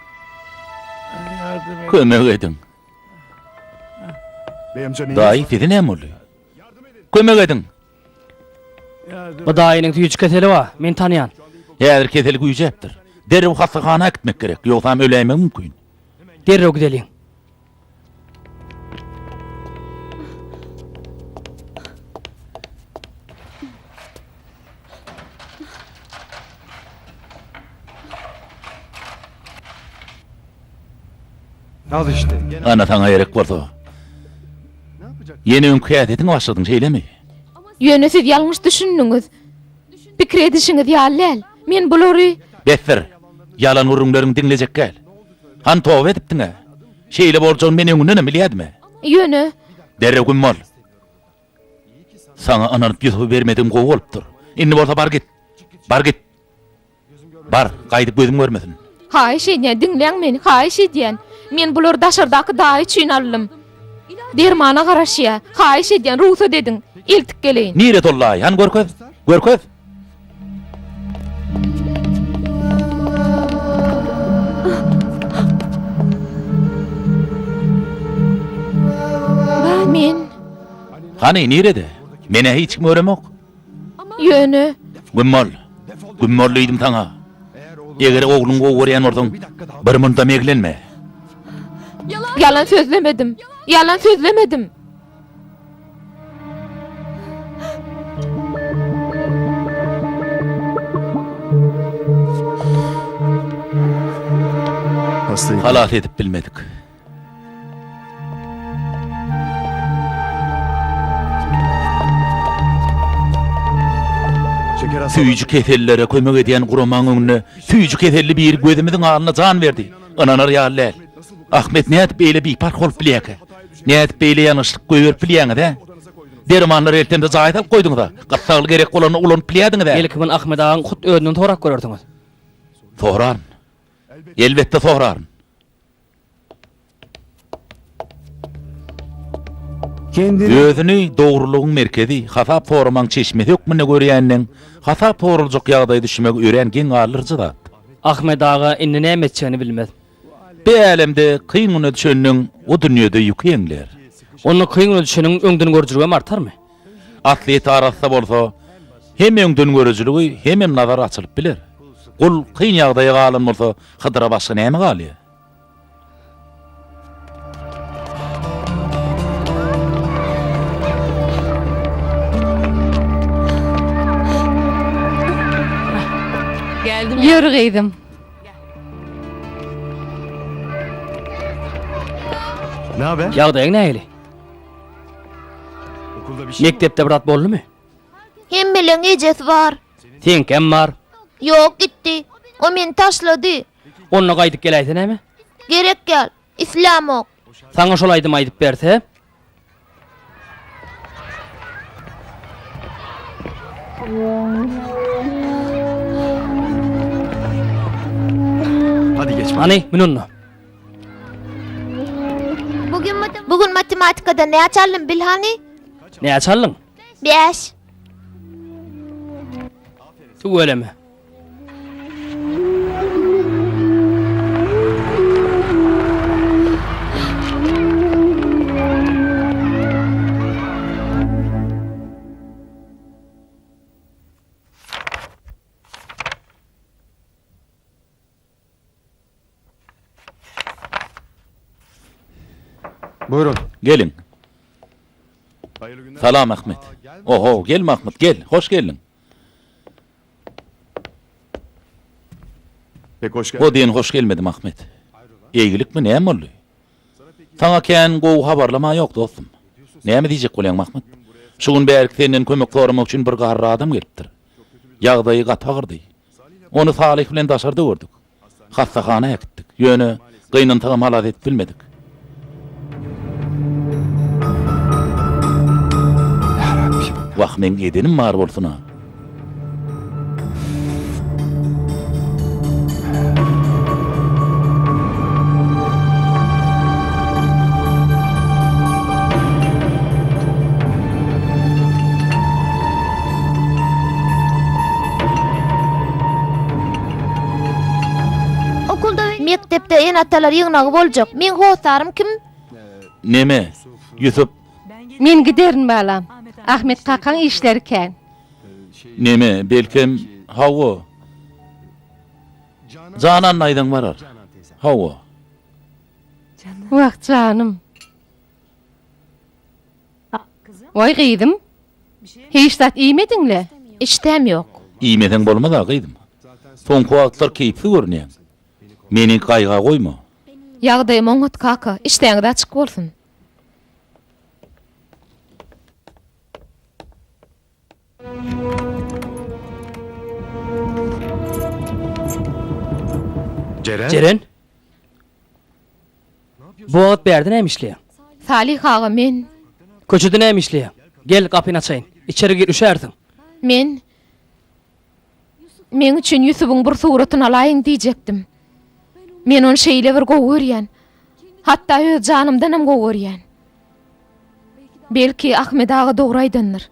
Kömek ediň. Daýy, size näme boldy? Kömek ediň. Bu daýynyň süýji keseli bar, men tanýan. Häzir keseli güýjäpdir. Derrew hassahana äkitmek gerek, ýogsam öläýmegi mümkin. Derrew gideliň. Ana saňa gerek bolsa. Ýene öňki häsiýetiňe başladyň, şeýlemi? Ýöne siz ýalňyş düşündiňiz. Pikir edişiňiz ýaly däl. Men bulary. Besdir! Ýalan gürrüňleriňi diňlejek däl. Hany toba edipdiň-ä? Şeýle boljagyny men öňündenem bilýärdim-ä. Ýöne. Derrew güm bol! Saňa ynanyp Ýusuby bermedigim gowy bolupdyr. Indi bolsa bar git! Bar git! Bar, gaýdyp gözüm görmesin. Haýyş edýän, diňläň meni, haýyş edýän. Men bulary daşardaky daýy üçin aldym. Dermana garaşýar. Haýyş edýän, rugsat ediň, eltip geleýin. Nirede ol daýy? Hany görkez, görkez. Men. Hany, nirede? Men-ä hiç kimi göremok. Ýöne. Güm bol! Güm bol diýdim saňa! Eger ogluňy gowy görýän bolsaň, bir mundam eglenme! Ýalan sözlemedim! Ýalan sözlemedim! Halas edip bilmedik. Süýji kesellilere kömek edýän guramaň öňünde süýji keselli biri gözümiziň alnynda jan berdi. Ynanar ýaly däl. Ahmet nädip beýle biparh bolup bilýärkä? Nädip beýle ýalňyşlyk goýberip bilýäňiz, hä? Dermanlary eltemde jaýa salyp goýduňyz-a. Gyssagly gerek bolanda ulanyp bilýärdiňiz-ä. Belki muny Ahmet agaň hut özünden sorap görersiňiz. Soraryn. Elbetde soraryn. Özüni dogrulygyň merkezi, hasap soramagyň çeşmesi hökmünde görýänleň hasap soraljak ýagdaýa düşmegi örän geň galdyryjy zat. Ahmet aga indi näme etjegini bilmez. Bu älemde kyn güne düşenleň o dünýede ýüki ýeňlär. Onda kyn güne düşeniň öňdengörüjiligem artarmy? Aslyýeti arassa bolsa, hem öňdengörüjiligi, hemem nazary açylyp biler. Gul kyn ýagdaýa galan bolsa, Hydyra başga näme galýar? Ýör gyzym. Ýagdaýyň nähili? Mekdepde bir zat boldumy? Hemmeleň ejesi bar. Seňkem bar. Ýok gitdi. O meni taşlady. Onda gaýdyp geläýse näme? Gerek däl. Islämok. Saňa şol aýdymy aýdyp berse? Hany, mün onda. Bu gün matematikadan näçe aldym bil hany? Näçe aldyň? Bäş. Tüweleme. Buyurun. Geliň. Salam Ahmet. Oho, gel Mahmut, gel. Hoş geldiň. Pek hoş O geldin. diýen hoş gelmedim Ahmet. Eýgilikmi, näme boldy? Saňa kän gowy habarlama ýok dostum. Näme diýjek bolýaň Mahmut? Şu gün bärki senden kömek soramak üçin bir garry adam gelipdir. Ýagdaýy gaty agyrdy. Ony Salyh bilen daşarda gördük. Hassahana äkitdik. Ýöne, gynansagam halas edip bilmedik. Wah, meň edenim bar bolsun-a. Mekdepde ene-atalar ýygnagy boljak. Meň hossarym kim? Neme, Ýusup? Men giderin, balam. Ahmet kakaň işleri kän. Neme, belkem, hawa. Janan daýzaň barar. Hawa. Wah, janym. Waý, gyzym. Hiç zat iýmediň-le? Işdäm ýok. Iýmeseň bolmaz-a, gyzym. Soňky wagtlar keýpsiz görünýäň. Meni gaýga goýma. Ýagdaýym oňat, kaka. Işdäňiz açyk bolsun. Jeren? Jeren? Bu wagt bärde näme işleýäň? Salyh aga, men. Köçede näme işleýäň? Gel, gapyny açaýyn. Içeri gir, üşärsiň. Men. Meň üçin Ýusubyň bir suratyny alaýyň diýjekdim. Men ony şeýle bir gowy görýän. Hatda öz janymdanam gowy görýän. Belki, Ahmet aga dogry aýdandyr.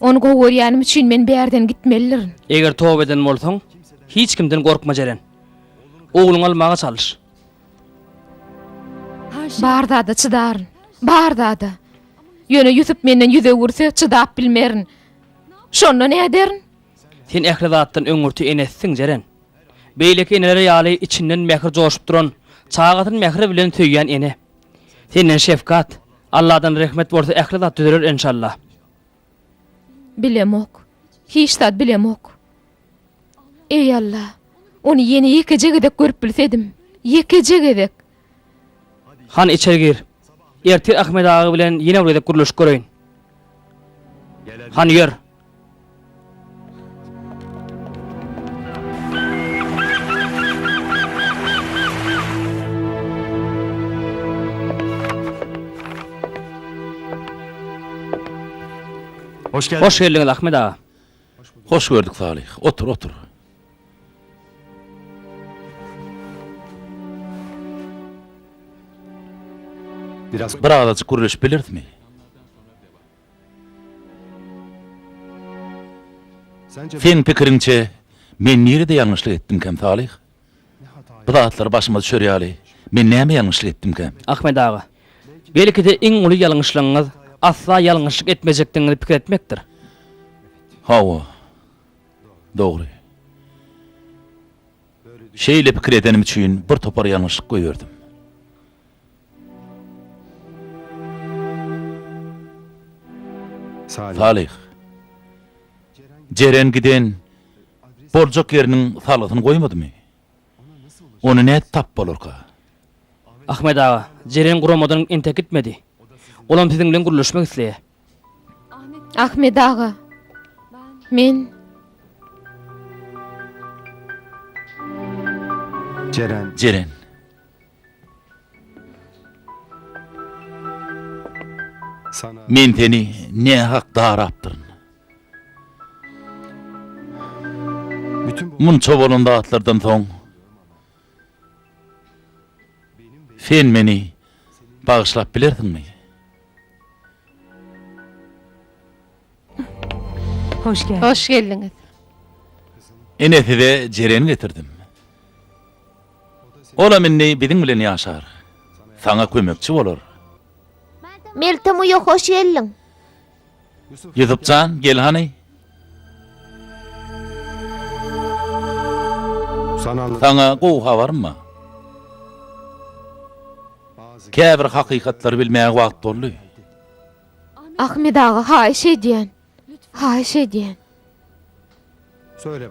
Ony gowy görýänim üçin men bärden gitmelidirin. Eger toba eden bolsaň, hiç kimden gorkma Jeren. Ogluňy almaga çalyş. Bar zada çydaryn. Bar zada. Ýöne Ýusup menden ýüz öwürse, çydap bilmerin. Şonda näderin? Sen ähli zatdan öňürti enesisiň, Jeren. Beýleki eneler ýaly içinden mähir joşup duran, çagasyny mähir bilen söýýän ene. Senden şefkat, Alladan rehmet bolsa ähli zat düzeler enşalla. Bilemok. Hiç zat bilemok. Eý Alla, ony ýene ýekeje gezek görüp bilsedim. Ýekeje gezek. Hany içeri gir. Ertir Ahmet aga bilen ýene bir gezek gürleşip göreýin. Hany ýör. Hoş geldiň. Hoş geldiňiz Ahmet aga. Hoş gördük Salyh. Otur, otur. Biraz Bir azajyk gürleşip bilerismi? Seň pikiriňçe, men nirede ýalňyşlyk etdimkäm, Salyh? Bu zatlar başyma düşer ýaly, men näme ýalňyşlyk etdimkäm? Ahmet aga, belki-de iň uly ýalňyşlygyňyz asla ýalňyşlyk etmejekdigiňizi pikir etmekdir. Hawa, dogry. Şeýle pikir edenim üçin bir topar ýalňyşlyk goýberdim. Salyh. Jeren giden boljak ýeriniň salgysyny goýmadymy? Ony nädip tapyp bolarka? Ahmet aga, Jeren guramadan entek gitmedi. Olam siziň bilen gürleşmek isleýär. Ahmet aga, men. Jeren. Jeren. Men seni nähak darapdyryn. Munça bolan zatlardan soň sen meni bagyşlap bilersiňmi? Hoş geldiňiz. Ine size Jeren getirdim. Olam indi biziň bilen ýaşar. Saňa kömekçi bolar. Meltem uýa hoş geldiň. Ýusup jan, gel hany. Saňa gowy habarym bar. Käbir hakykatlary bilmäge wagt boldy. Ahmet aga, haýyş edýän. Haýyş edýän.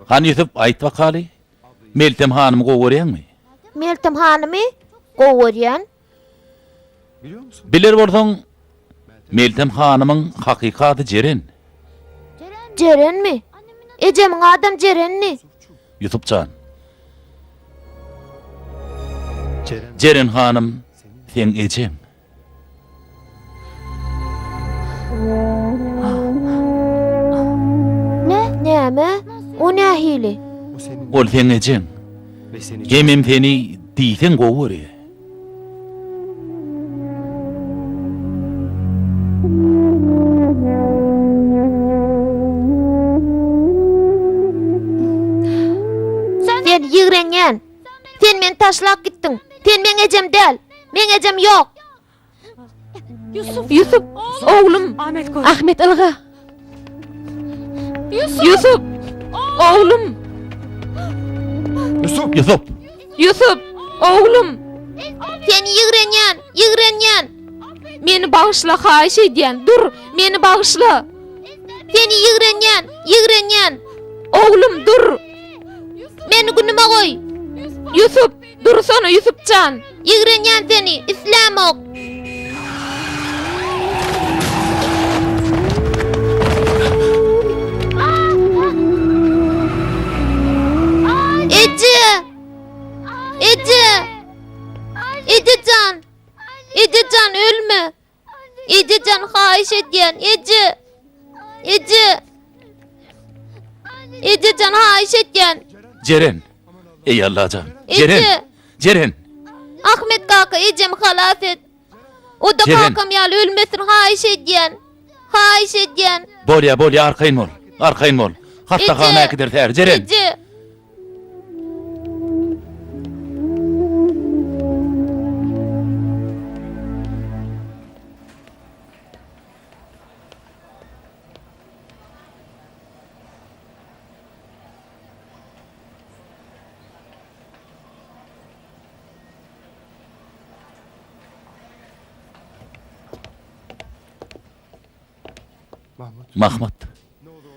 Hany Ýusup, aýt bakaly, Meltem hanymy gowy görýäňmi? Meltem hanymy gowy görýän. Biler bolsaň, Meltem hanymyň hakyky ady Jeren. Jerenmi? Ejemiň adam Jerendi. Ýusup jan. Jeren hanym seň ejeň. Ne? Näme? O nähili? Ol seň ejeň. Hemem seni diýseň gowy görýär. Sen ýigrenýän. Sen meni taşlap gitdiň. Sen meň ejem däl. Meň ejem ýok. Ýusup, oglum. Ahmet ylga. Ýusup, oglum. Ýusup! Ýusup! Ýusup, oglum. Seni ýigrenýän, ýigrenýän. Meni bagyşla, haýyş edýän. Dur, meni bagyşla. Seni ýigrenýän, ýigrenýän. Oglum, dur. Meni günüme goý. Ýusup, dursana, Ýusup jan. Ýigrenýän seni, islämok. Eje! Eje! Eje jan! Eje jan ölme! Eje jan haýyş edýän, eje! Eje! Eje jan haýyş edýän. Jeren! Eý Allajan! Jeren! Eje! Jeren! Ahmet kaka ejemi halas et. O-da Jeren! kakam ýaly ölmesin haýyş edýän. Haýyş edýän. Bolýa, bolýa, arkaýyn bol. Arkaýyn bol. Hassahana Eje! äkideris häzir. Jeren! Eje! Mahmyt.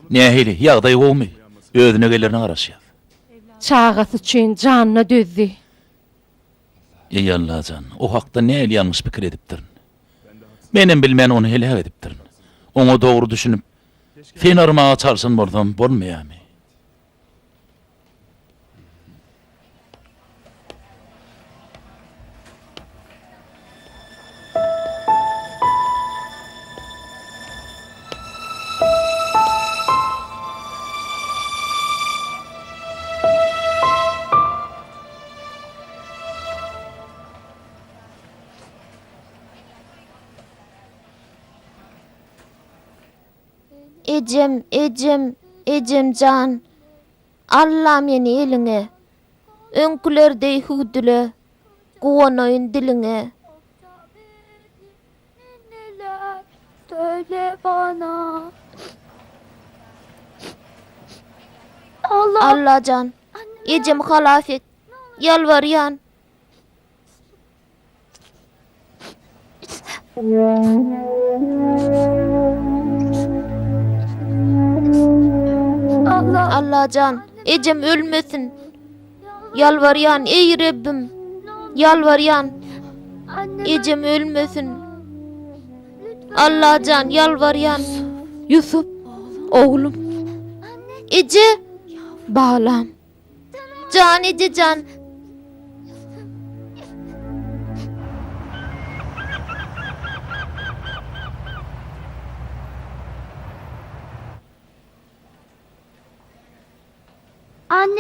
Nähili, ýagdaýy gowumy? Özüne gelerine garaşýas. Çagasy üçin janyna dözdi. Eý Allajan, o hakda nähili ýalňyş pikir edipdirin. Menem bilmän ony heläk edipdirin. Oňa dogry düşünip, seni yrmaga çalşan bolsam bolmaýarmy? Ejem, ejem, ejem jan, Alla meni eliňe, Öňküler deý hüwdüle, Guwanaýyn diliňe. Allajan, ejemi halas et, ýalbarýan. Allajan, ejem ölmesin. Ýalbarýan, eý Rebbim. Ýalbarýan. Ejem ölmesin. Allajan, ýalbarýan. Ýusup, oglum. Eje! Balam. Jan eje jan.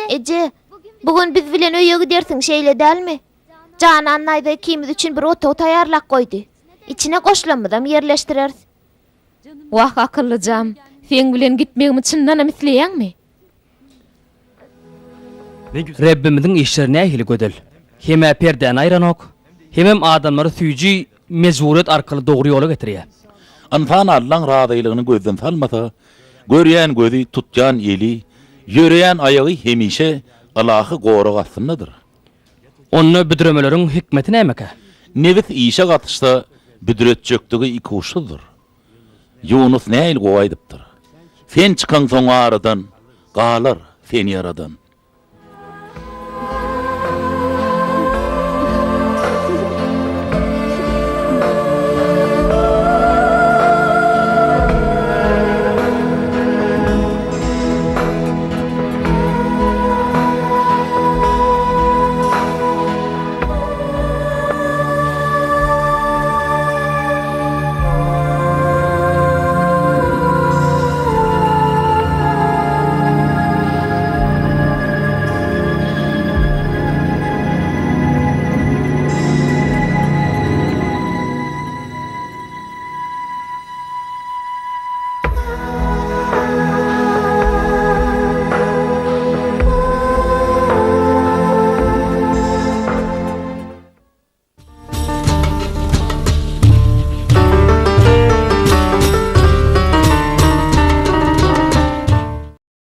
Eje, bu gün biz bilen öýe gidersiň, şeýle dälmi? Janan daýza ikimiz üçin bir otag taýýarlap goýdy. Içine goşlamyzam ýerleşdireris. Wah, akyllyjam, seň bilen gitmegimi çyndanam isleýäňmi? Rebbimiziň işleri nähili gözel! Hem-ä perdäni aýranok, hemem adamlary süýji mejburyýet arkaly dogry ýola getirýär. Ynsan Allaň razylygyny gözden salmasa, görýän gözi, tutýan eli, ýöreýän aýagy hemişe ylahy gorag astyndadyr. Onda büdremeleriň hikmeti nämekä? Nebis işe gatyşsa büdretjekdigi ikuçsuzdyr. Ýunus nähili gowy aýdypdyr. Sen çykaňsoň aradan, galar seni ýaradan.